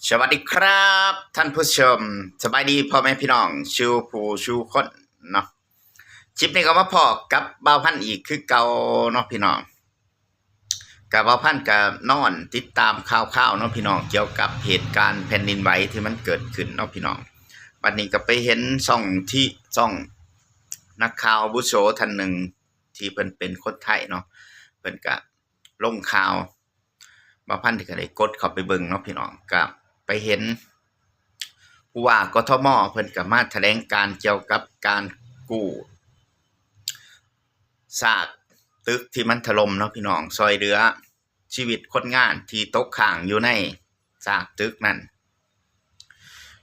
ສະຫວັດດີຄັບທ່ານຜູ້ຊົມ, ສະບາຍດີພໍ່ແມ່ພີ່ນ້ອງສູ່ຜູ້ສູ່ຄົນເນາະ. ຄລິບນີ້ກໍມາພໍ້ກັບບ່າວພັນອີກຄືເກົ່າເນາະພີ່ນ້ອງ. ກະບ່າວພັນກະນອນຕິດຕາມຂ່າວໆເນາະພີ່ນ້ອງ, ກ່ຽວກັບເຫດການແຜ່ນດິນໄຫວທີ່ມັນເກີດຂຶ້ນເນາະພີ່ນ້ອງ. ບັດນີ້ກໍໄປເຫັນຊ່ອງທີ່ ຊ່ອງນັກຂ່າວອາວຸໂສທ່ານໜຶ່ງ ທີ່ເພິ່ນເປັນຄົນໄທເນາະ, ເພິ່ນກະລົງຂ່າວ ບ່າວພັນກໍໄດ້ກົດເຂົ້າໄປເບິ່ງເນາະພີ່ນ້ອງ, ກໍໄປເຫັນຜູ້ວ່າ ກທມ ເພິ່ນກໍມາຖະແຫຼງການກ່ຽວກັບການກູ້ຊາກຕຶກທີ່ມັນຖະຫຼົ່ມເນາະພີ່ນ້ອງ, ຊ່ອຍເຫຼືອຊີວິດຄົນງານທີ່ຕົກຄ້າງຢູ່ໃນຊາກຕຶກນັ້ນ.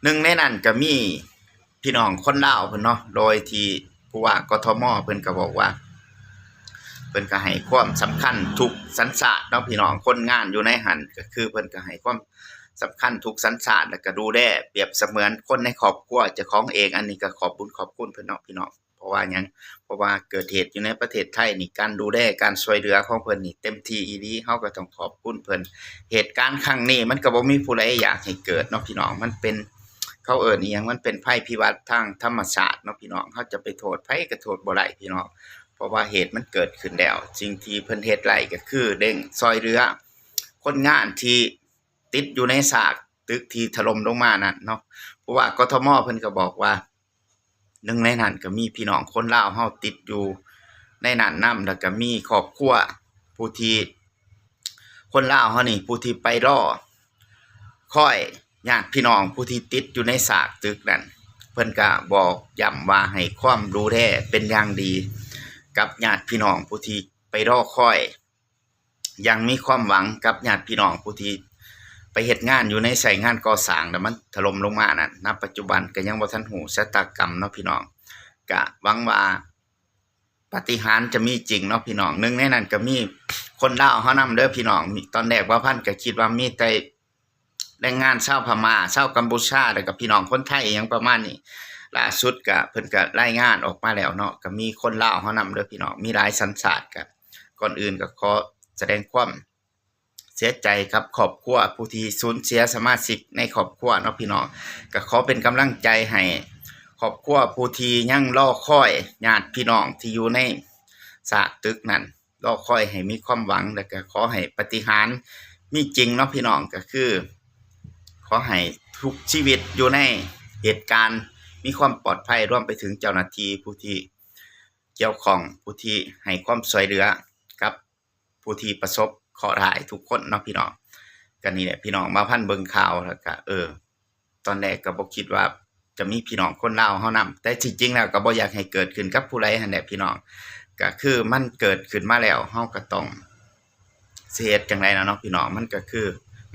ໜຶ່ງໃນນັ້ນກໍມີພີ່ນ້ອງຄົນລາວເພິ່ນເນາະ, ໂດຍທີ່ຜູ້ວ່າ ກທມ ເພິ່ນກໍບອກວ່າ ເພິ່ນກໍໃຫ້ຄວາມສຳຄັນທຸກສັນຊາດເນາະພີ່ນ້ອງ. ຄົນງານຢູ່ໃນຫັ້ນກໍຄືເພິ່ນກໍໃຫ້ຄວາມສຳຄັນທຸກສັນຊາດ ແລ້ວກໍດູແລປຽບສະເໝືອນຄົນໃນຄອບຄົວເຈົ້າຂອງເອງ. ອັນນີ້ກໍຂອບບຸນຂອບຄຸນເພິ່ນເນາະພີ່ນ້ອງ. ເພາະວ່າຫຍັງ? ເພາະວ່າເກີດເຫດຢູ່ໃນປະເທດໄທນີ້ ການດູແລການຊ່ວຍເຫຼືອຂອງເພິ່ນນີ້ເຕັມທີ່ອີ່ຫຼີ, ເຮົາກໍຕ້ອງຂອບຄຸນເພິ່ນ. ເຫດການຄັ້ງນີ້ມັນກໍບໍ່ມີຜູ້ໃດຢາກໃຫ້ເກີດເນາະພີ່ນ້ອງ, ມັນເປັນ ເຂົາເອີ້ນອີ່ຫຍັງ? ມັນເປັນໄພພິບັດທາງທຳມະຊາດເນາະພີ່ນ້ອງ, ເຮົາຈະໄປໂທດໃຜກໍໂທດບໍ່ໄດ້ພີ່ນ້ອງ, ເພາະວ່າເຫດມັນເກີດຂຶ້ນແລ້ວ. ສິ່ງທີ່ເພິ່ນເຮັດໄດ້ກໍຄືເລັ່ງຊ່ອຍເຫຼືອຄົນງານທີ່ຕິດຢູ່ໃນຊາກຕຶກທີ່ຖະຫຼົ່ມລົງມານັ້ນເນາະ. ເພາະວ່າ ກທມ ເພິ່ນກໍບອກວ່າ ໜຶ່ງໃນນັ້ນກໍມີພີ່ນ້ອງຄົນລາວເຮົາຕິດຢູ່ໃນນັ້ນນຳ, ແລ້ວກໍມີຄອບຄົວຜູ້ທີ່ ຄົນລາວເຮົານີ້ ຜູ້ທີ່ໄປລໍຄອຍຍາດພີ່ນ້ອງຜູ້ທີ່ຕິດຢູ່ໃນຊາກຕຶກນັ້ນ. ເພິ່ນກໍບອກຢ້ຳວ່າໃຫ້ຄວາມດູແລເປັນຢ່າງດີກັບຍາດພີ່ນ້ອງຜູ້ທີ່ໄປລໍຄອຍ ຍັງມີຄວາມຫວັງກັບຍາດພີ່ນ້ອງຜູ້ທີ່ໄປເຮັດງານຢູ່ໃນໄຊງານກໍ່ສ້າງ ແລ້ວມັນຖະຫຼົ່ມລົງມານັ້ນ. ນະປັດຈຸບັນກໍຍັງບໍ່ທັນຮູ້ຊະຕາກຳເນາະພີ່ນ້ອງ, ກະຫວັງວ່າປາຕິຫານຈະມີຈິງເນາະພີ່ນ້ອງ. ໜຶ່ງໃນນັ້ນກໍມີຄົນລາວເຮົານຳເດີພີ່ນ້ອງ. ມີ ຕອນແລກບ່າວພັນກໍຄິດວ່າມີແຕ່ ແຮງງານຊາວພະມ້າ, ຊາວກຳປູຊາ ແລ້ວກໍພີ່ນ້ອງຄົນໄທ ອີ່ຫຍັງປະມານນີ້. ລ່າສຸດກະເພິ່ນກະລາຍງານອອກມາແລ້ວເນາະ, ກະມີຄົນລາວເຮົານຳເດີພີ່ນ້ອງ, ມີຫຼາຍສັນຊາດ. ກະກ່ອນອື່ນກະຂໍສະແດງຄວາມເສຍໃຈກັບຄອບຄົວຜູ້ທີ່ສູນເສຍສະມາຊິກໃນຄອບຄົວເນາະພີ່ນ້ອງ. ກະຂໍເປັນກຳລັງໃຈໃຫ້ຄອບຄົວຜູ້ທີ່ຍັງລໍຄອຍຍາດພີ່ນ້ອງທີ່ຢູ່ໃນຊາກຕຶກນັ້ນ. ລໍຄອຍໃຫ້ມີຄວາມຫວັງ ແລ້ວກໍຂໍໃຫ້ປາຕິຫານມີຈິງເນາະພີ່ນ້ອງ. ກໍຄືຂໍໃຫ້ທຸກຊີວິດຢູ່ໃນເຫດການມີຄວາມປອດໄພ, ລວມໄປເຖິງເຈົ້າໜ້າທີ່ຜູ້ທີ່ກ່ຽວຂ້ອງ, ຜູ້ທີ່ໃຫ້ຄວາມຊ່ວຍເຫຼືອກັບຜູ້ທີ່ປະສົບເຄາະຮ້າຍທຸກຄົນເນາະພີ່ນ້ອງ. ກໍນີ້ແຫຼະພີ່ນ້ອງ, ບ່າວພັນເບິ່ງຂ່າວແລ້ວກໍ ເອີ ຕອນແລກກໍບໍ່ຄິດວ່າຈະມີພີ່ນ້ອງຄົນລາວເຮົານຳ, ແຕ່ທີ່ຈິງແລ້ວກໍບໍ່ຢາກໃຫ້ເກີດຂຶ້ນກັບຜູ້ໃດຫັ້ນແຫຼະພີ່ນ້ອງ. ກໍຄືມັນເກີດຂຶ້ນມາແລ້ວ ເຮົາກໍຕ້ອງຊິເຮັດຈັ່ງໃດລະເນາະພີ່ນ້ອງ. ມັນກໍຄື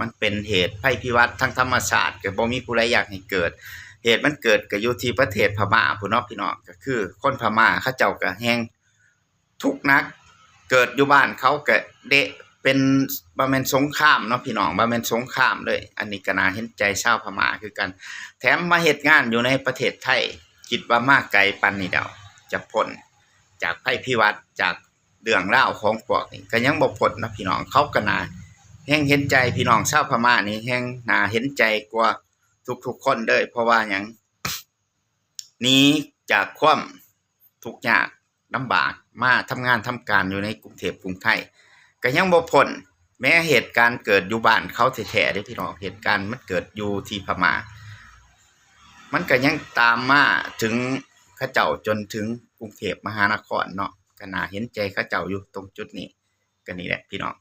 ມັນເປັນເຫດໄພພິບັດທາງທຳມະຊາດ, ກໍບໍ່ມີຜູ້ໃດຢາກໃຫ້ເກີດ. ເຫດມັນເກີດກໍຢູ່ທີ່ປະເທດພະມ້າພຸ້ນເນາະພີ່ນ້ອງ. ກໍຄືຄົນພະມ້າເຂົາເຈົ້າກໍແຮງ ທຸກໜັກ, ເກີດຢູ່ບ້ານເຂົາກະເດະເປັນ ວ່າແມ່ນສົງຄາມເນາະພີ່ນ້ອງ, ວ່າແມ່ນສົງຄາມເລີຍ. ອັນນີ້ກະໜ້າເຫັນໃຈຊາວພະມ້າຄືກັນ, ແຖມມາເຮັດງານຢູ່ໃນປະເທດໄທ, ຄິດວ່າມາໄກປານນີ້ແລ້ວ ຈະພົ້ນຈາກໄພພິບັດ, ຈາກເລື່ອງລາວຂອງພວກນີ້ ກະຍັງບໍ່ພົ້ນເນາະພີ່ນ້ອງ. ເຂົາກະໜ້າແຮງເຫັນໃຈພີ່ນ້ອງຊາວພະມ້ານີ້, ແຮງໜ້າເຫັນໃຈກວ່າທຸກໆຄົນເລີຍ. ເພາະວ່າຫຍັງ? ໜີຈາກຄວາມທຸກຍາກລຳບາກ ມາທຳງານທຳການຢູ່ໃນກຸງເທບກຸງໄທ ກໍຍັງບໍ່ພົ້ນ. ແມ້ເຫດການເກີດຢູ່ບ້ານເຂົາແທ້ໆເດ້ພີ່ນ້ອງ, ເຫດການມັນເກີດຢູ່ທີ່ພະມ້າ ມັນກໍຍັງຕາມມາເຖິງເຂົາເຈົ້າ ຈົນເຖິງກຸງເທບມະຫານະຄອນເນາະ. ກໍໜ້າເຫັນໃຈເຂົາເຈົ້າຢູ່ຕົງຈຸດນີ້. ກໍນີ້ແຫຼະພີ່ນ້ອງ,